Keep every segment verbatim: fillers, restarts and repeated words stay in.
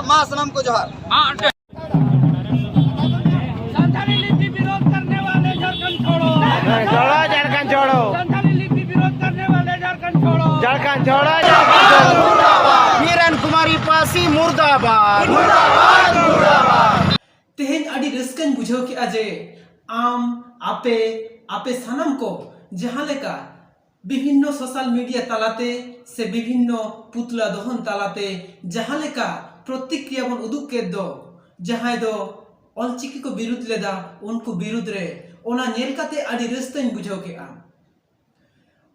ᱢᱟ ᱥᱟᱱᱟᱢ ᱠᱚ ᱡᱚᱦᱟᱨ᱾ ᱥᱟᱱᱛᱟᱲᱤ ᱞᱤᱯᱤ ᱵᱤᱨᱳᱫ ᱠᱟᱨᱱᱮ ᱣᱟᱞᱮ ᱡᱷᱟᱲᱠᱷᱚᱸᱰ ᱪᱷᱳᱲᱳ᱾ ᱡᱷᱟᱲᱠᱷᱚᱸᱰ ᱪᱷᱳᱲᱳ᱾ ᱥᱟᱱᱛᱟᱲᱤ ᱞᱤᱯᱤ ᱵᱤᱨᱳᱫ ᱠᱟᱨᱱᱮ ᱣᱟᱞᱮ ᱡᱷᱟᱲᱠᱷᱚᱸᱰ ᱪᱷᱳᱲᱳ᱾ ᱡᱷᱟᱲᱠᱷᱚᱸᱰ ᱪᱷᱳᱲᱳ, ᱡᱷᱟᱲᱠᱷᱚᱸᱰ ᱪᱷᱳᱲᱳ᱾ ᱠᱤᱨᱟᱱ ᱠᱩᱢᱟᱨᱤ ᱯᱟᱹᱥᱤ ᱢᱩᱨᱫᱟᱵᱟᱫ᱾ ᱛᱮᱦᱮᱧ ᱟᱹᱰᱤ ᱨᱟᱹᱥᱠᱟᱹᱧ ᱵᱩᱡᱷᱟᱹᱣ ᱠᱮᱫᱼᱟ ᱡᱮ ᱟᱢ, ᱟᱯᱮ, ᱟᱯᱮ ᱥᱟᱱᱟᱢ ᱠᱚ ᱡᱟᱦᱟᱸ ᱞᱮᱠᱟ ᱵᱤᱵᱷᱤᱱᱱᱚ ᱥᱳᱥᱟᱞ ᱢᱤᱰᱤᱭᱟ ᱛᱟᱞᱟᱛᱮ ᱥᱮ ᱵᱤᱵᱷᱤᱱᱱᱚ ᱯᱩᱛᱞᱟ ᱫᱚᱦᱚᱱ ᱛᱟᱞᱟᱛᱮ ᱡᱟᱦᱟᱸ ᱞᱮᱠᱟ ᱯᱨᱚᱛᱤᱠᱨᱤᱭᱟ ᱵᱚᱱ ᱩᱫᱩᱜ ᱠᱮᱫ ᱫᱚ, ᱡᱟᱦᱟᱸᱭ ᱫᱚ ᱚᱞᱪᱤᱠᱤ ᱠᱚ ᱵᱤᱨᱩᱫᱷ ᱞᱮᱫᱟ, ᱩᱱᱠᱩ ᱵᱤᱨᱩᱫᱷ ᱨᱮ, ᱚᱱᱟ ᱧᱮᱞ ᱠᱟᱛᱮ ᱟᱹᱰᱤ ᱨᱟᱹᱥᱠᱟᱹᱧ ᱵᱩᱡᱷᱟᱹᱣ ᱠᱮᱫᱼᱟ᱾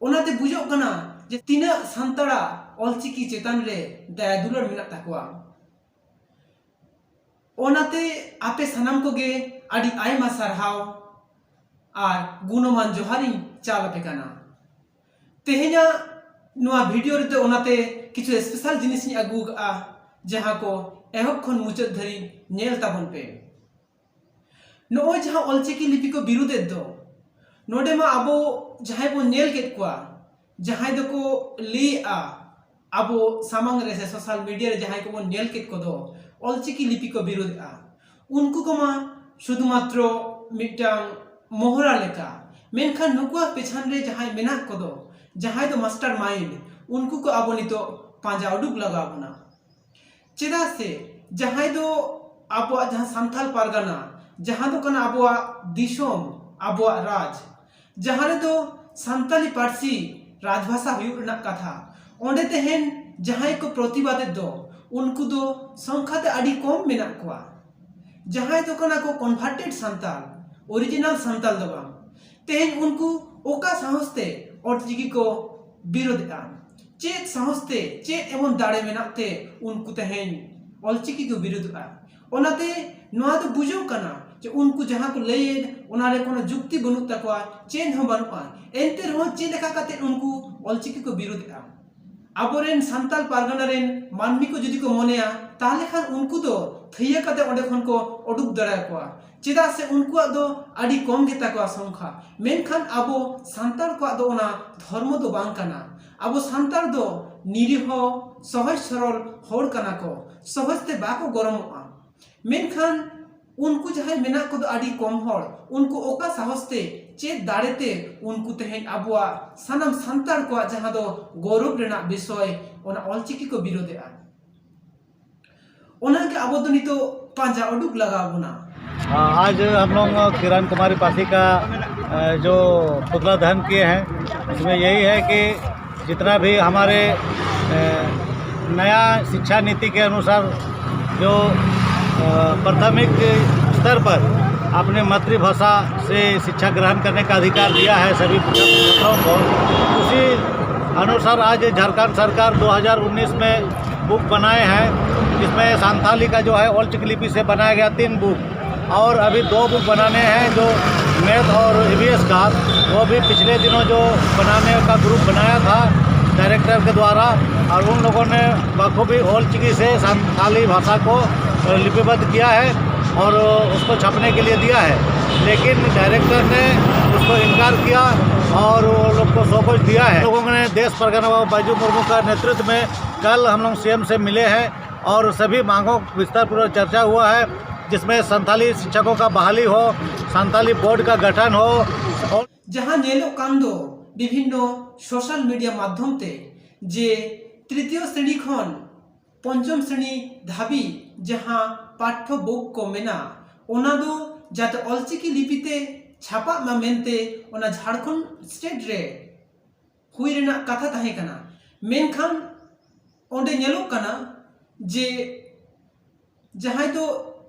ᱚᱱᱟᱛᱮ ᱵᱩᱡᱷᱟᱹᱜ ᱠᱟᱱᱟ ᱡᱮ ᱛᱤᱱᱟᱹᱜ ᱥᱟᱱᱛᱟᱲᱟᱜ ᱚᱞᱪᱤᱠᱤ ᱪᱮᱛᱟᱱ ᱨᱮ ᱫᱟᱭᱟ ᱫᱩᱞᱟᱹᱲ ᱢᱮᱱᱟᱜ ᱛᱟᱠᱚᱣᱟ᱾ ᱚᱱᱟᱛᱮ ᱟᱯᱮ ᱥᱟᱱᱟᱢ ᱠᱚᱜᱮ ᱟᱹᱰᱤ ᱟᱭᱢᱟ ᱥᱟᱨᱦᱟᱣ ᱟᱨ ᱜᱩᱱᱚᱢᱟᱱ ᱡᱚᱦᱟᱨᱤᱧ ᱪᱟᱞ ᱟᱯᱮ ᱠᱟᱱᱟ᱾ ᱛᱮᱦᱮᱧᱟᱜ ᱱᱚᱣᱟ ᱵᱷᱤᱰᱤᱭᱳ ᱨᱮᱫᱚ ᱚᱱᱟᱛᱮ ᱠᱤᱪᱷᱩ ᱥᱯᱮᱥᱟᱞ ᱡᱤᱱᱤᱥ ᱤᱧ ᱟᱹᱜᱩ ᱟᱠᱟᱫᱼᱟ, ᱡᱟᱦᱟᱸ ᱠᱚ ᱮᱦᱚᱵ ᱠᱷᱚᱱ ᱢᱩᱪᱟᱹᱫ ᱫᱷᱟᱹᱨᱤᱡ ᱧᱮᱞ ᱛᱟᱵᱚᱱ ᱯᱮ᱾ ᱱᱚᱜᱼᱚᱭ ᱡᱟᱦᱟᱸ ᱚᱞᱪᱤᱠᱤ ᱞᱤᱯᱤ ᱠᱚ ᱵᱤᱨᱩᱫᱷ ᱮᱫ ᱫᱚ, ᱱᱚᱰᱮ ᱢᱟ ᱟᱵᱚ ᱡᱟᱦᱟᱸᱭ ᱵᱚᱱ ᱧᱮᱞ ᱠᱮᱫ ᱠᱚᱣᱟ, ᱡᱟᱦᱟᱸᱭ ᱫᱚᱠᱚ ᱞᱟᱹᱭᱮᱜᱼᱟ ᱟᱵᱚ ᱥᱟᱢᱟᱝ ᱨᱮ ᱥᱮ ᱥᱳᱥᱟᱞ ᱢᱤᱰᱤᱭᱟ ᱨᱮ ᱡᱟᱦᱟᱸᱭ ᱠᱚᱵᱚᱱ ᱧᱮᱞ ᱠᱮᱫ ᱠᱚᱫᱚ ᱚᱞᱪᱤᱠᱤ ᱞᱤᱯᱤ ᱠᱚ ᱵᱤᱨᱩᱫᱷ ᱮᱜᱼᱟ, ᱩᱱᱠᱩ ᱠᱚᱢᱟ ᱥᱩᱫᱷᱩᱢᱟᱛᱨᱚ ᱢᱤᱫᱴᱟᱝ ᱢᱚᱦᱨᱟ ᱞᱮᱠᱟ, ᱢᱮᱱᱠᱷᱟᱱ ᱱᱩᱠᱩᱣᱟᱜ ᱯᱮᱪᱷᱟᱱ ᱨᱮ ᱡᱟᱦᱟᱸᱭ ᱢᱮᱱᱟᱜ ᱠᱚᱫᱚ, ᱡᱟᱦᱟᱸᱭ ᱫᱚ ᱢᱟᱥᱴᱟᱨ ᱢᱟᱭᱤᱱᱰ, ᱩᱱᱠᱩ ᱠᱚ ᱟᱵᱚ ᱱᱤᱛᱚᱜ ᱯᱟᱸᱡᱟ ᱩᱰᱩᱠ ᱞᱟᱜᱟᱣ ᱵᱚᱱᱟ᱾ ᱪᱮᱫᱟᱜ ᱥᱮ ᱡᱟᱦᱟᱸᱭ ᱫᱚ ᱟᱵᱚᱣᱟᱜ ᱡᱟᱦᱟᱸ ᱥᱟᱱᱛᱟᱞ ᱯᱟᱨᱜᱟᱱᱟ, ᱡᱟᱦᱟᱸ ᱫᱚ ᱠᱟᱱᱟ ᱟᱵᱚᱣᱟᱜ ᱫᱤᱥᱚᱢ, ᱟᱵᱚᱣᱟᱜ ᱨᱟᱡᱽ, ᱡᱟᱦᱟᱸ ᱨᱮᱫᱚ ᱥᱟᱱᱛᱟᱞᱤ ᱯᱟᱹᱨᱥᱤ ᱨᱟᱡᱽᱵᱷᱟᱥᱟ ᱦᱩᱭᱩᱜ ᱨᱮᱱᱟᱜ ᱠᱟᱛᱷᱟ, ᱚᱸᱰᱮ ᱛᱮᱦᱮᱧ ᱡᱟᱦᱟᱸᱭ ᱠᱚ ᱯᱨᱚᱛᱤᱵᱟᱫᱮᱫ ᱫᱚ, ᱩᱱᱠᱩ ᱫᱚ ᱥᱚᱝᱠᱷᱟ ᱛᱮ ᱟᱹᱰᱤ ᱠᱚᱢ ᱢᱮᱱᱟᱜ ᱠᱚᱣᱟ᱾ ᱡᱟᱦᱟᱸᱭ ᱫᱚ ᱠᱟᱱᱟ ᱠᱚ ᱠᱚᱱᱵᱷᱟᱨᱴᱮᱰ ᱥᱟᱱᱛᱟᱞ, ᱚᱨᱤᱡᱤᱱᱟᱞ ᱥᱟᱱᱛᱟᱞ ᱫᱚ ᱵᱟᱝ᱾ ᱛᱮᱦᱮᱧ ᱩᱱᱠᱩ ᱚᱠᱟ ᱥᱟᱦᱚᱥ ᱛᱮ ᱚᱞᱪᱤᱠᱤ ᱠᱚ ᱵᱤᱨᱳᱫᱮᱜᱼᱟ? ᱪᱮᱫ ᱥᱟᱦᱚᱥ ᱛᱮ, ᱪᱮᱫ ᱮᱢᱚᱱ ᱫᱟᱲᱮ ᱢᱮᱱᱟᱜ ᱛᱮ ᱩᱱᱠᱩ ᱛᱮᱦᱮᱧ ᱚᱞᱪᱤᱠᱤ ᱠᱚ ᱵᱤᱨᱳᱫᱮᱜᱼᱟ? ᱚᱱᱟᱛᱮ ᱱᱚᱣᱟ ᱫᱚ ᱵᱩᱡᱷᱟᱹᱣ ᱠᱟᱱᱟ ᱡᱮ ᱩᱱᱠᱩ ᱡᱟᱦᱟᱸ ᱠᱚ ᱞᱟᱹᱭᱮᱫ, ᱚᱱᱟ ᱨᱮ ᱠᱳᱱᱳ ᱡᱩᱠᱛᱤ ᱵᱟᱹᱱᱩᱜ ᱛᱟᱠᱚᱣᱟ, ᱪᱮᱫ ᱦᱚᱸ ᱵᱟᱹᱱᱩᱜᱼᱟ᱾ ᱮᱱᱛᱮ ᱨᱮᱦᱚᱸ ᱪᱮᱫ ᱞᱮᱠᱟ ᱠᱟᱛᱮ ᱩᱱᱠᱩ ᱚᱞᱪᱤᱠᱤ ᱠᱚ ᱵᱤᱨᱳᱫᱮᱜᱼᱟ? ᱟᱵᱚᱨᱮᱱ ᱥᱟᱱᱛᱟᱞ ᱯᱟᱨᱜᱟᱱᱟ ᱨᱮᱱ ᱢᱟᱹᱱᱢᱤ ᱠᱚ ᱡᱩᱫᱤ ᱠᱚ ᱢᱚᱱᱮᱭᱟ, ᱛᱟᱦᱞᱮ ᱠᱷᱟᱱ ᱩᱱᱠᱩ ᱫᱚ ᱛᱷᱟᱹᱭᱟᱹ ᱠᱟᱛᱮ ᱚᱸᱰᱮ ᱠᱷᱚᱱ ᱠᱚ ᱩᱰᱩᱠ ᱫᱟᱲᱮᱭᱟᱠᱚᱣᱟ᱾ ᱪᱮᱫᱟᱜ ᱥᱮ ᱩᱱᱠᱩᱣᱟᱜ ᱫᱚ ᱟᱹᱰᱤ ᱠᱚᱢ ᱜᱮᱛᱟ ᱠᱚᱣᱟ ᱥᱚᱝᱠᱷᱟ᱾ ᱢᱮᱱᱠᱷᱟᱱ ᱟᱵᱚ ᱥᱟᱱᱛᱟᱲ ᱠᱚᱣᱟᱜ ᱫᱚ ᱚᱱᱟ ᱫᱷᱚᱨᱢᱚ ᱫᱚ ᱵᱟᱝ ᱠᱟᱱᱟ᱾ ᱟᱵᱚ ᱥᱟᱱᱛᱟᱲ ᱫᱚ ᱱᱤᱨᱤᱦᱚ, ᱥᱚᱦᱚᱡ ᱥᱚᱨᱚᱞ ᱦᱚᱲ ᱠᱟᱱᱟ ᱠᱚ, ᱥᱚᱦᱚᱡ ᱛᱮ ᱵᱟᱠᱚ ᱜᱚᱨᱚᱢᱚᱜᱼᱟ᱾ ᱢᱮᱱᱠᱷᱟᱱ ᱩᱱᱠᱩ ᱡᱟᱦᱟᱸᱭ ᱢᱮᱱᱟᱜ ᱠᱚᱫᱚ ᱟᱹᱰᱤ ᱠᱚᱢ ᱦᱚᱲ, ᱩᱱᱠᱩ ᱚᱠᱟ ᱥᱟᱦᱚᱥ ᱛᱮ, ᱪᱮᱫ ᱫᱟᱲᱮ ᱛᱮ ᱩᱱᱠᱩ ᱛᱮᱦᱮᱧ ᱟᱵᱚᱣᱟᱜ ᱥᱟᱱᱟᱢ ᱥᱟᱱᱛᱟᱲ ᱠᱚᱣᱟᱜ ᱡᱟᱦᱟᱸ ᱫᱚ ᱜᱚᱨᱚᱵᱽ ᱨᱮᱱᱟᱜ ᱵᱤᱥᱚᱭ, ᱚᱱᱟ ᱚᱞᱪᱤᱠᱤ ᱠᱚ ᱵᱤᱨᱳᱫᱮᱜᱼᱟ? ᱚᱱᱟᱜᱮ ᱟᱵᱚ ᱫᱚ ᱱᱤᱛᱚᱜ ᱯᱟᱸᱡᱟ ᱩᱰᱩᱠ ᱞᱟᱜᱟᱣ ᱵᱚᱱᱟ᱾ आज हम लोग किरण कुमारी पासी का जो पुतला दहन किए हैं, उसमें यही है कि जितना भी हमारे नया शिक्षा नीति के अनुसार जो प्राथमिक स्तर पर अपने मातृभाषा से शिक्षा ग्रहण करने का अधिकार दिया है सभी छात्रों को, उसी अनुसार आज झारखंड सरकार दो हज़ार उन्नीस में बुक बनाए हैं, जिसमें संथाली का जो है ओल्ड लिपि से बनाया गया तीन बुक और अभी दो बुक बनाने हैं जो मैथ और ईवीएस का। वो भी पिछले दिनों जो बनाने का ग्रुप बनाया था डायरेक्टर के द्वारा, और उन लोगों ने बखूबी ओल्ड से संथाली भाषा को लिपिबद्ध किया है और उसको छपने के लिए दिया है, लेकिन डायरेक्टर ने उसको इनकार किया और वो लोग को शोकॉज दिया है। लोगों ने देश परगना बाबा बैजू मुर्मू का नेतृत्व में कल हम लोग सीएम से मिले हैं और सभी मांगों विस्तारपूर्वक चर्चा हुआ है, जिसमें संथाली शिक्षकों का बहाली हो, संथाली बोर्ड का गठन हो। ᱡᱟᱦᱟᱸ ᱧᱮᱞᱚᱜ ᱠᱟᱱ ᱫᱚ ᱵᱤᱵᱷᱤᱱᱱᱚ ᱥᱳᱥᱟᱞ ᱢᱤᱰᱤᱭᱟ ᱢᱟᱫᱽᱫᱷᱚᱢ ᱛᱮ, ᱡᱮ ᱛᱨᱤᱛᱤᱭᱚ ᱥᱨᱮᱬᱤ ᱠᱷᱚᱱ ᱯᱚᱧᱪᱚᱢ ᱥᱨᱮᱬᱤ ᱫᱷᱟᱹᱵᱤᱡ ᱡᱟᱦᱟᱸ ᱯᱟᱴᱷᱚ ᱵᱳᱠ ᱠᱚ ᱢᱮᱱᱟᱜ, ᱚᱱᱟ ᱫᱚ ᱡᱟᱛᱮ ᱚᱞᱪᱤᱠᱤ ᱞᱤᱯᱤ ᱛᱮ ᱪᱷᱟᱯᱟᱜ ᱢᱟ ᱢᱮᱱᱛᱮ ᱚᱱᱟ ᱡᱷᱟᱲᱠᱷᱚᱸᱰ ᱥᱴᱮᱴ ᱨᱮ ᱦᱩᱭ ᱨᱮᱱᱟᱜ ᱠᱟᱛᱷᱟ ᱛᱟᱦᱮᱸ ᱠᱟᱱᱟ᱾ ᱢᱮᱱᱠᱷᱟᱱ ᱚᱸᱰᱮ ᱧᱮᱞᱚᱜ ᱠᱟᱱᱟ ᱡᱮ ᱡᱟᱦᱟᱸᱭ ᱫᱚ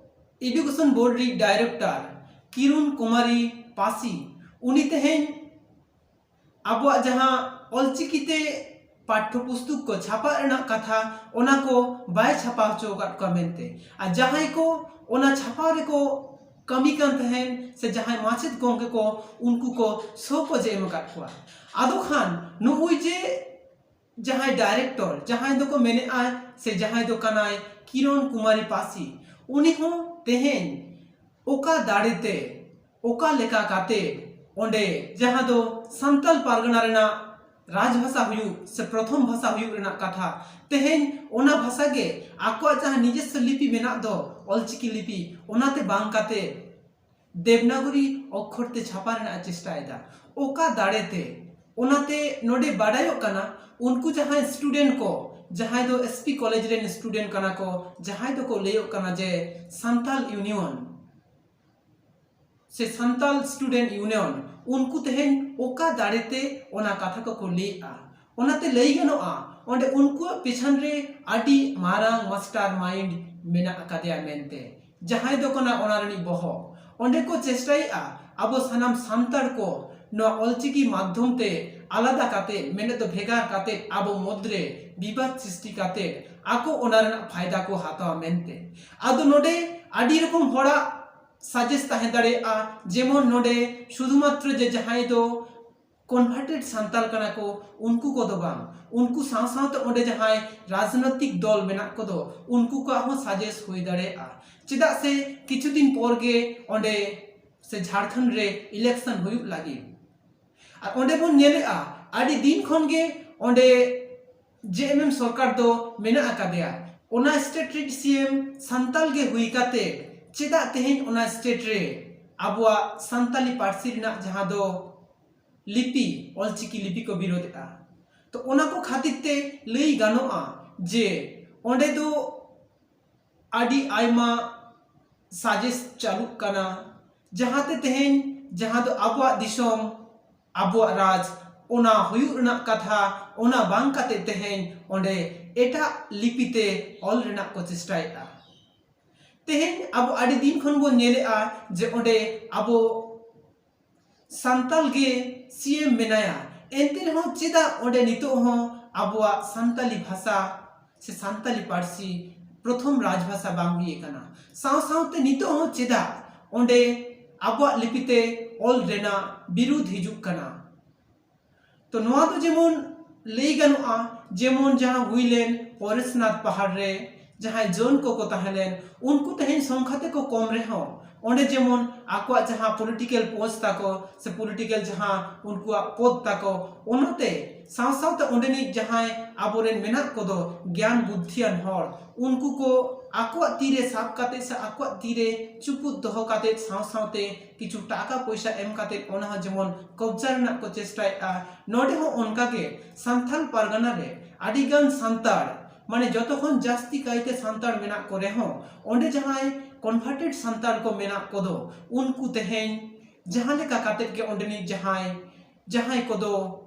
ᱮᱰᱩᱠᱮᱥᱚᱱ ᱵᱳᱨᱰ ᱨᱤᱱᱤᱡ ᱰᱟᱭᱨᱮᱠᱴᱚᱨ ᱠᱤᱨᱩᱱ ᱠᱩᱢᱟᱨᱤ ᱯᱟᱥᱤ, ᱩᱱᱤ ᱛᱮᱦᱮᱧ ᱟᱵᱚᱣᱟᱜ ᱡᱟᱦᱟᱸ ᱚᱞᱪᱤᱠᱤ ᱛᱮ ᱯᱟᱴᱷᱚ ᱯᱩᱥᱛᱚᱠ ᱠᱚ ᱪᱷᱟᱯᱟᱜ ᱨᱮᱱᱟᱜ ᱠᱟᱛᱷᱟ, ᱚᱱᱟ ᱠᱚ ᱵᱟᱭ ᱪᱷᱟᱯᱟ ᱦᱚᱪᱚ ᱟᱠᱟᱫ ᱠᱚᱣᱟ ᱢᱮᱱᱛᱮ, ᱟᱨ ᱡᱟᱦᱟᱸᱭ ᱠᱚ ᱚᱱᱟ ᱪᱷᱟᱯᱟᱣ ᱨᱮᱠᱚ ᱠᱟᱹᱢᱤ ᱠᱟᱱ ᱛᱟᱦᱮᱸᱱ ᱥᱮ ᱡᱟᱦᱟᱸᱭ ᱢᱟᱪᱮᱫ ᱜᱚᱢᱠᱮ ᱠᱚ, ᱩᱱᱠᱩ ᱠᱚ ᱥᱳᱠᱚᱡ ᱮ ᱮᱢ ᱟᱠᱟᱫ ᱠᱚᱣᱟ᱾ ᱟᱫᱚ ᱠᱷᱟᱱ ᱱᱩᱜᱼᱩᱭ ᱡᱮ ᱡᱟᱦᱟᱸᱭ ᱰᱟᱭᱨᱮᱠᱴᱚᱨ, ᱡᱟᱦᱟᱸᱭ ᱫᱚᱠᱚ ᱢᱮᱱᱮᱫᱼᱟ ᱥᱮ ᱡᱟᱦᱟᱸᱭ ᱫᱚ ᱠᱟᱱᱟᱭ ᱠᱤᱨᱚᱱ ᱠᱩᱢᱟᱨᱤ ᱯᱟᱥᱤ, ᱩᱱᱤ ᱦᱚᱸ ᱛᱮᱦᱮᱧ ᱚᱠᱟ ᱫᱟᱲᱮ ᱛᱮ, ᱚᱠᱟ ᱞᱮᱠᱟ ᱠᱟᱛᱮ ᱚᱸᱰᱮ ᱡᱟᱦᱟᱸ ᱫᱚ ᱥᱟᱱᱛᱟᱞ ᱯᱟᱨᱜᱟᱱᱟ ᱨᱮᱱᱟᱜ ᱨᱟᱡᱽ ᱵᱷᱟᱥᱟ ᱦᱩᱭᱩᱜ ᱥᱮ ᱯᱨᱚᱛᱷᱚᱢ ᱵᱷᱟᱥᱟ ᱦᱩᱭᱩᱜ ᱨᱮᱱᱟᱜ ᱠᱟᱛᱷᱟ, ᱛᱮᱦᱮᱧ ᱚᱱᱟ ᱵᱷᱟᱥᱟ ᱜᱮ ᱟᱠᱚᱣᱟᱜ ᱡᱟᱦᱟᱸ ᱱᱤᱡᱮᱥᱥᱚ ᱞᱤᱯᱤ ᱢᱮᱱᱟᱜ ᱫᱚ, ᱚᱞᱪᱤᱠᱤ ᱞᱤᱯᱤ, ᱚᱱᱟᱛᱮ ᱵᱟᱝ ᱠᱟᱛᱮ ᱫᱮᱵᱽᱱᱟᱜᱚᱨᱤ ᱚᱠᱠᱷᱚᱨ ᱛᱮ ᱪᱷᱟᱯᱟ ᱨᱮᱱᱟᱜ ᱮ ᱪᱮᱥᱴᱟᱭᱮᱫᱟ᱾ ᱚᱠᱟ ᱫᱟᱲᱮᱛᱮ? ᱚᱱᱟᱛᱮ ᱱᱚᱰᱮ ᱵᱟᱰᱟᱭᱚᱜ ᱠᱟᱱᱟ, ᱩᱱᱠᱩ ᱡᱟᱦᱟᱸᱭ ᱥᱴᱩᱰᱮᱱᱴ ᱠᱚ, ᱡᱟᱦᱟᱸᱭ ᱫᱚ ᱮᱥ ᱯᱤ ᱠᱚᱞᱮᱡᱽ ᱨᱮᱱ ᱥᱴᱩᱰᱮᱱᱴ ᱠᱟᱱᱟ ᱠᱚ, ᱡᱟᱦᱟᱸᱭ ᱫᱚᱠᱚ ᱞᱟᱹᱭᱚᱜ ᱠᱟᱱᱟ ᱡᱮ ᱥᱟᱱᱛᱟᱞ ᱤᱭᱩᱱᱤᱭᱚᱱ ᱥᱮ ᱥᱟᱱᱛᱟᱞ ᱥᱴᱩᱰᱮᱱᱴ ᱤᱭᱩᱱᱤᱭᱚᱱ, ᱩᱱᱠᱩ ᱛᱮᱦᱮᱧ ᱚᱠᱟ ᱫᱟᱲᱮᱛᱮ ᱚᱱᱟ ᱠᱟᱛᱷᱟ ᱠᱚᱠᱚ ᱞᱟᱹᱭᱮᱫᱼᱟ? ᱚᱱᱟᱛᱮ ᱞᱟᱹᱭ ᱜᱟᱱᱚᱜᱼᱟ, ᱚᱸᱰᱮ ᱩᱱᱠᱩᱣᱟᱜ ᱯᱮᱪᱷᱚᱱ ᱨᱮ ᱟᱹᱰᱤ ᱢᱟᱨᱟᱝ ᱢᱟᱥᱴᱟᱨ ᱢᱟᱭᱤᱱᱰ ᱢᱮᱱᱟᱜ ᱟᱠᱟᱫᱮᱭᱟ ᱢᱮᱱᱛᱮ, ᱡᱟᱦᱟᱸᱭ ᱫᱚ ᱠᱟᱱᱟ ᱚᱱᱟ ᱨᱤᱱᱤᱡ ᱵᱚᱦᱚᱜ᱾ ᱚᱸᱰᱮ ᱠᱚ ᱪᱮᱥᱴᱟᱭᱮᱫᱼᱟ ᱟᱵᱚ ᱥᱟᱱᱟᱢ ᱥᱟᱱᱛᱟᱲ ᱠᱚ ᱱᱚᱣᱟ ᱚᱞᱪᱤᱠᱤ ᱢᱟᱫᱽᱫᱷᱚᱢ ᱛᱮ ᱟᱞᱟᱫᱟ ᱠᱟᱛᱮ, ᱢᱮᱱᱮᱫ ᱫᱚ ᱵᱷᱮᱜᱟᱨ ᱠᱟᱛᱮ, ᱟᱵᱚ ᱢᱩᱫᱽᱨᱮ ᱵᱤᱵᱟᱫ ᱥᱨᱤᱥᱴᱤ ᱠᱟᱛᱮ ᱟᱠᱚ ᱚᱱᱟ ᱨᱮᱱᱟᱜ ᱯᱷᱟᱭᱫᱟ ᱠᱚ ᱦᱟᱛᱟᱣᱟ ᱢᱮᱱᱛᱮ᱾ ᱟᱫᱚ ᱱᱚᱰᱮ ᱟᱹᱰᱤ ᱨᱚᱠᱚᱢ ᱦᱚᱲᱟᱜ ᱥᱟᱡᱮᱥ ᱛᱟᱦᱮᱸ ᱫᱟᱲᱮᱭᱟᱜᱼᱟ, ᱡᱮᱢᱚᱱ ᱱᱚᱰᱮ ᱥᱩᱫᱷᱩᱢᱟᱛᱨᱚ ᱡᱮ ᱡᱟᱦᱟᱸᱭ ᱫᱚ ᱠᱚᱱᱵᱷᱟᱨᱴᱮᱰ ᱥᱟᱱᱛᱟᱞ ᱠᱟᱱᱟ ᱠᱚ, ᱩᱱᱠᱩ ᱠᱚᱫᱚ ᱵᱟᱝ, ᱩᱱᱠᱩ ᱥᱟᱶ ᱥᱟᱶᱛᱮ ᱚᱸᱰᱮ ᱡᱟᱦᱟᱸᱭ ᱨᱟᱡᱽᱱᱳᱭᱛᱤᱠ ᱫᱚᱞ ᱢᱮᱱᱟᱜ ᱠᱚᱫᱚ, ᱩᱱᱠᱩ ᱠᱚᱣᱟᱜ ᱦᱚᱸ ᱥᱟᱡᱮᱥ ᱦᱩᱭ ᱫᱟᱲᱮᱭᱟᱜᱼᱟ᱾ ᱪᱮᱫᱟᱜ ᱥᱮ ᱠᱤᱪᱷᱩ ᱫᱤᱱ ᱯᱚᱨ ᱜᱮ ᱚᱸᱰᱮ ᱥᱮ ᱡᱷᱟᱲᱠᱷᱚᱸᱰ ᱨᱮ ᱤᱞᱮᱠᱥᱚᱱ ᱦᱩᱭᱩᱜ ᱞᱟᱹᱜᱤᱫ᱾ ᱟᱨ ᱚᱸᱰᱮ ᱵᱚᱱ ᱧᱮᱞᱮᱜᱼᱟ, ᱟᱹᱰᱤ ᱫᱤᱱ ᱠᱷᱚᱱ ᱜᱮ ᱚᱸᱰᱮ ᱡᱮ ᱮᱢ ᱮᱢ ᱥᱚᱨᱠᱟᱨ ᱫᱚ ᱢᱮᱱᱟᱜ ᱟᱠᱟᱫᱮᱭᱟ᱾ ᱚᱱᱟ ᱥᱴᱮᱴ ᱨᱮᱱ ᱥᱤ ᱮᱢ ᱥᱟᱱᱛᱟᱞ ᱜᱮ ᱦᱩᱭ ᱠᱟᱛᱮ ᱪᱮᱫᱟᱜ ᱛᱮᱦᱮᱧ ᱚᱱᱟ ᱥᱴᱮᱴ ᱨᱮ ᱟᱵᱚᱣᱟᱜ ᱥᱟᱱᱛᱟᱞᱤ ᱯᱟᱹᱨᱥᱤ ᱨᱮᱱᱟᱜ ᱡᱟᱦᱟᱸ ᱫᱚ ᱞᱤᱯᱤ, ᱚᱞᱪᱤᱠᱤ ᱞᱤᱯᱤ ᱠᱚ ᱵᱤᱨᱳᱫᱷᱮᱜᱼᱟ? ᱛᱚ ᱚᱱᱟ ᱠᱚ ᱠᱷᱟᱹᱛᱤᱨ ᱛᱮ ᱞᱟᱹᱭ ᱜᱟᱱᱚᱜᱼᱟ ᱡᱮ ᱚᱸᱰᱮ ᱫᱚ ᱟᱹᱰᱤ ᱟᱭᱢᱟ ᱥᱟᱡᱮᱥ ᱪᱟᱹᱞᱩᱜ ᱠᱟᱱᱟ, ᱡᱟᱦᱟᱸᱛᱮ ᱛᱮᱦᱮᱧ ᱡᱟᱦᱟᱸ ᱫᱚ ᱟᱵᱚᱣᱟᱜ ᱫᱤᱥᱚᱢ, ᱟᱵᱚᱣᱟᱜ ᱨᱟᱡᱽ, ᱚᱱᱟ ᱦᱩᱭᱩᱜ ᱨᱮᱱᱟᱜ ᱠᱟᱛᱷᱟ, ᱚᱱᱟ ᱵᱟᱝ ᱠᱟᱛᱮ ᱛᱮᱦᱮᱧ ᱚᱸᱰᱮ ᱮᱴᱟᱜ ᱞᱤᱯᱤ ᱛᱮ ᱚᱞ ᱨᱮᱱᱟᱜ ᱠᱚ ᱪᱮᱥᱴᱟᱭᱮᱫᱼᱟ᱾ ᱛᱮᱦᱮᱧ ᱟᱵᱚ ᱟᱹᱰᱤ ᱫᱤᱱ ᱠᱷᱚᱱ ᱵᱚᱱ ᱧᱮᱞᱮᱫᱼᱟ ᱡᱮ ᱚᱸᱰᱮ ᱟᱵᱚ ᱥᱟᱱᱛᱟᱞ ᱜᱮ ᱥᱤ ᱮᱢ ᱢᱮᱱᱟᱭᱟ, ᱮᱱᱛᱮ ᱨᱮᱦᱚᱸ ᱪᱮᱫᱟᱜ ᱚᱸᱰᱮ ᱱᱤᱛᱚᱜ ᱦᱚᱸ ᱟᱵᱚᱣᱟᱜ ᱥᱟᱱᱛᱟᱞᱤ ᱵᱷᱟᱥᱟ ᱥᱮ ᱥᱟᱱᱛᱟᱞᱤ ᱯᱟᱹᱨᱥᱤ ᱯᱨᱚᱛᱷᱚᱢ ᱨᱟᱡᱽ ᱵᱷᱟᱥᱟ ᱵᱟᱝ ᱦᱩᱭ ᱟᱠᱟᱱᱟ? ᱥᱟᱶ ᱥᱟᱶᱛᱮ ᱱᱤᱛᱚᱜ ᱦᱚᱸ ᱪᱮᱫᱟᱜ ᱚᱸᱰᱮ ᱟᱵᱚᱣᱟᱜ ᱞᱤᱯᱤ ᱛᱮ ᱚᱞ ᱨᱮᱱᱟᱜ ᱵᱤᱨᱩᱫᱷ ᱦᱤᱡᱩᱜ ᱠᱟᱱᱟ? ᱛᱚ ᱱᱚᱣᱟ ᱫᱚ ᱡᱮᱢᱚᱱ ᱞᱟᱹᱭ ᱜᱟᱱᱚᱜᱼᱟ, ᱡᱮᱢᱚᱱ ᱡᱟᱦᱟᱸ ᱦᱩᱭ ᱞᱮᱱ ᱯᱚᱨᱮᱥᱱᱟᱛᱷ ᱯᱟᱦᱟᱲ ᱨᱮ ᱡᱟᱦᱟᱸᱭ ᱡᱚᱱ ᱠᱚᱠᱚ ᱛᱟᱦᱮᱸ ᱞᱮᱱ, ᱩᱱᱠᱩ ᱛᱮᱦᱮᱧ ᱥᱚᱝᱠᱷᱟ ᱛᱮᱠᱚ ᱠᱚᱢ ᱨᱮᱦᱚᱸ, ᱚᱸᱰᱮ ᱡᱮᱢᱚᱱ ᱟᱠᱚᱣᱟᱜ ᱡᱟᱦᱟᱸ ᱯᱚᱞᱤᱴᱤᱠᱮᱞ ᱯᱳᱥᱴ ᱛᱟᱠᱚ ᱥᱮ ᱯᱚᱞᱤᱴᱤᱠᱮᱞ ᱡᱟᱦᱟᱸ ᱩᱱᱠᱩᱣᱟᱜ ᱯᱚᱫᱽ ᱛᱟᱠᱚ, ᱚᱱᱟᱛᱮ ᱥᱟᱶ ᱥᱟᱶᱛᱮ ᱚᱸᱰᱮᱱᱤᱡ ᱡᱟᱦᱟᱸᱭ ᱟᱵᱚᱨᱮᱱ ᱢᱮᱱᱟᱜ ᱠᱚᱫᱚ ᱜᱮᱭᱟᱱ ᱵᱩᱫᱽᱫᱷᱤᱭᱟᱱ ᱦᱚᱲ, ᱩᱱᱠᱩ ᱠᱚ ᱟᱠᱚᱣᱟᱜ ᱛᱤᱨᱮ ᱥᱟᱵ ᱠᱟᱛᱮ ᱥᱮ ᱟᱠᱚᱣᱟᱜ ᱛᱤᱨᱮ ᱪᱩᱯᱩᱫ ᱫᱚᱦᱚ ᱠᱟᱛᱮ ᱥᱟᱶ ᱥᱟᱶᱛᱮ ᱠᱤᱪᱷᱩ ᱴᱟᱠᱟ ᱯᱚᱭᱥᱟ ᱮᱢ ᱠᱟᱛᱮ ᱚᱱᱟ ᱦᱚᱸ ᱡᱮᱢᱚᱱ ᱠᱚᱵᱽᱡᱟ ᱨᱮᱱᱟᱜ ᱠᱚ ᱪᱮᱥᱴᱟᱭᱮᱫᱼᱟ᱾ ᱱᱚᱰᱮ ᱦᱚᱸ ᱚᱱᱠᱟᱜᱮ ᱥᱟᱱᱛᱟᱞ ᱯᱟᱨᱜᱟᱱᱟ ᱨᱮ ᱟᱹᱰᱤᱜᱟᱱ ᱥᱟᱱᱛᱟᱲ, ᱢᱟᱱᱮ ᱡᱚᱛᱚ ᱠᱷᱚᱱ ᱡᱟᱹᱥᱛᱤ ᱠᱟᱭᱛᱮ ᱥᱟᱱᱛᱟᱲ ᱢᱮᱱᱟᱜ ᱠᱚ ᱨᱮᱦᱚᱸ, ᱚᱸᱰᱮ ᱡᱟᱦᱟᱸᱭ ᱠᱚᱱᱵᱷᱟᱨᱴᱮᱰ ᱥᱟᱱᱛᱟᱲ ᱠᱚ ᱢᱮᱱᱟᱜ ᱠᱚᱫᱚ, ᱩᱱᱠᱩ ᱛᱮᱦᱮᱧ ᱡᱟᱦᱟᱸ ᱞᱮᱠᱟ ᱠᱟᱛᱮ ᱜᱮ ᱚᱸᱰᱮᱱᱤᱡ ᱡᱟᱦᱟᱸᱭ, ᱡᱟᱦᱟᱸᱭ ᱠᱚᱫᱚ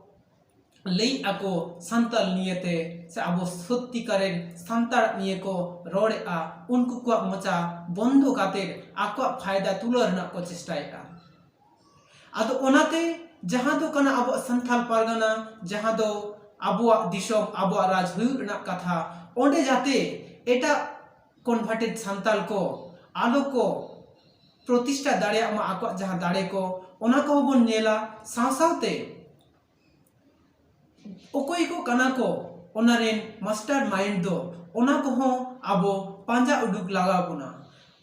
ᱞᱟᱹᱭ ᱟᱠᱚ ᱥᱟᱱᱛᱟᱲ ᱱᱤᱭᱮᱛᱮ ᱥᱮ ᱟᱵᱚ ᱥᱚᱛᱛᱤᱠᱟᱨᱮᱨ ᱥᱟᱱᱛᱟᱲ ᱱᱤᱭᱮ ᱠᱚ ᱨᱚᱲᱮᱫᱼᱟ, ᱩᱱᱠᱩ ᱠᱚᱣᱟᱜ ᱢᱚᱪᱟ ᱵᱚᱱᱫᱚ ᱠᱟᱛᱮ ᱟᱠᱚᱣᱟᱜ ᱯᱷᱟᱭᱫᱟ ᱛᱩᱞᱟᱹᱣ ᱨᱮᱱᱟᱜ ᱠᱚ ᱪᱮᱥᱴᱟᱭᱮᱫᱼᱟ᱾ ᱟᱫᱚ ᱚᱱᱟᱛᱮ ᱡᱟᱦᱟᱸ ᱫᱚ ᱠᱟᱱᱟ ᱟᱵᱚᱣᱟᱜ ᱥᱟᱱᱛᱟᱞ ᱯᱟᱨᱜᱟᱱᱟ, ᱡᱟᱦᱟᱸ ᱫᱚ ᱟᱵᱚᱣᱟᱜ ᱫᱤᱥᱚᱢ, ᱟᱵᱚᱣᱟᱜ ᱨᱟᱡᱽ ᱦᱩᱭᱩᱜ ᱨᱮᱱᱟᱜ ᱠᱟᱛᱷᱟ, ᱚᱸᱰᱮ ᱡᱟᱛᱮ ᱮᱴᱟᱜ ᱠᱚᱱᱵᱷᱟᱨᱴᱮᱰ ᱥᱟᱱᱛᱟᱞ ᱠᱚ ᱟᱞᱚ ᱠᱚ ᱯᱨᱚᱛᱤᱥᱴᱷᱟ ᱫᱟᱲᱮᱭᱟᱜ ᱢᱟ ᱟᱠᱚᱣᱟᱜ ᱡᱟᱦᱟᱸ ᱫᱟᱲᱮ ᱠᱚ, ᱚᱱᱟ ᱠᱚᱦᱚᱸ ᱵᱚᱱ ᱧᱮᱞᱟ᱾ ᱥᱟᱶ ᱥᱟᱶᱛᱮ ᱚᱠᱚᱭ ᱠᱚ ᱠᱟᱱᱟ ᱠᱚ ᱚᱱᱟ ᱨᱮᱱ ᱢᱟᱥᱴᱟᱨ ᱢᱟᱭᱤᱱᱰ ᱫᱚ, ᱚᱱᱟ ᱠᱚᱦᱚᱸ ᱟᱵᱚ ᱯᱟᱸᱡᱟ ᱩᱰᱩᱠ ᱞᱟᱜᱟᱣ ᱵᱚᱱᱟ᱾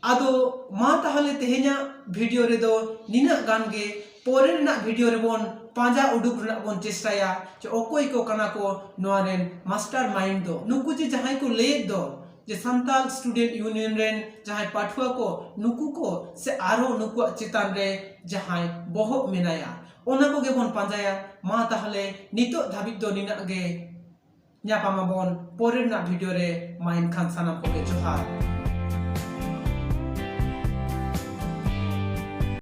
ᱟᱫᱚ ᱢᱟ ᱛᱟᱦᱚᱞᱮ ᱛᱮᱦᱮᱧᱟᱜ ᱵᱷᱤᱰᱤᱭᱳ ᱨᱮᱫᱚ ᱱᱤᱱᱟᱹᱜ ᱜᱟᱱ ᱜᱮ᱾ ᱯᱚᱨᱮ ᱨᱮᱱᱟᱜ ᱵᱷᱤᱰᱤᱭᱳ ᱨᱮᱵᱚᱱ ᱯᱟᱸᱡᱟ ᱩᱰᱩᱠ ᱨᱮᱱᱟᱜ ᱵᱚᱱ ᱪᱮᱥᱴᱟᱭᱟ ᱡᱮ ᱚᱠᱚᱭ ᱠᱚ ᱠᱟᱱᱟ ᱠᱚ ᱱᱚᱣᱟ ᱨᱮᱱ ᱢᱟᱥᱴᱟᱨ ᱢᱟᱭᱤᱱᱰ ᱫᱚ᱾ ᱱᱩᱠᱩ ᱡᱮ ᱡᱟᱦᱟᱸᱭ ᱠᱚ ᱞᱟᱹᱭᱮᱫ ᱫᱚ ᱡᱮ ᱥᱟᱱᱛᱟᱞ ᱥᱴᱩᱰᱮᱱᱴ ᱤᱭᱩᱱᱤᱭᱚᱱ ᱨᱮᱱ ᱡᱟᱦᱟᱸᱭ ᱯᱟᱹᱴᱷᱩᱣᱟᱹ ᱠᱚ, ᱱᱩᱠᱩ ᱠᱚ ᱥᱮ ᱟᱨᱦᱚᱸ ᱱᱩᱠᱩᱣᱟᱜ ᱪᱮᱛᱟᱱ ᱨᱮ ᱡᱟᱦᱟᱸᱭ ᱵᱚᱦᱚᱜ ᱢᱮᱱᱟᱭᱟ, ᱚᱱᱟ ᱠᱚᱜᱮ ᱵᱚᱱ ᱯᱟᱸᱡᱟᱭᱟ᱾ ᱢᱟ ᱛᱟᱦᱚᱞᱮ ᱱᱤᱛᱚᱜ ᱫᱷᱟᱹᱵᱤᱡ ᱫᱚ ᱱᱤᱱᱟᱹᱜ ᱜᱮ᱾ ᱧᱟᱯᱟᱢᱟᱵᱚᱱ ᱯᱚᱨᱮ ᱨᱮᱱᱟᱜ ᱵᱷᱤᱰᱤᱭᱳ ᱨᱮ᱾ ᱢᱟ ᱮᱱᱠᱷᱟᱱ ᱥᱟᱱᱟᱢ ᱠᱚᱜᱮ ᱡᱚᱦᱟᱨ᱾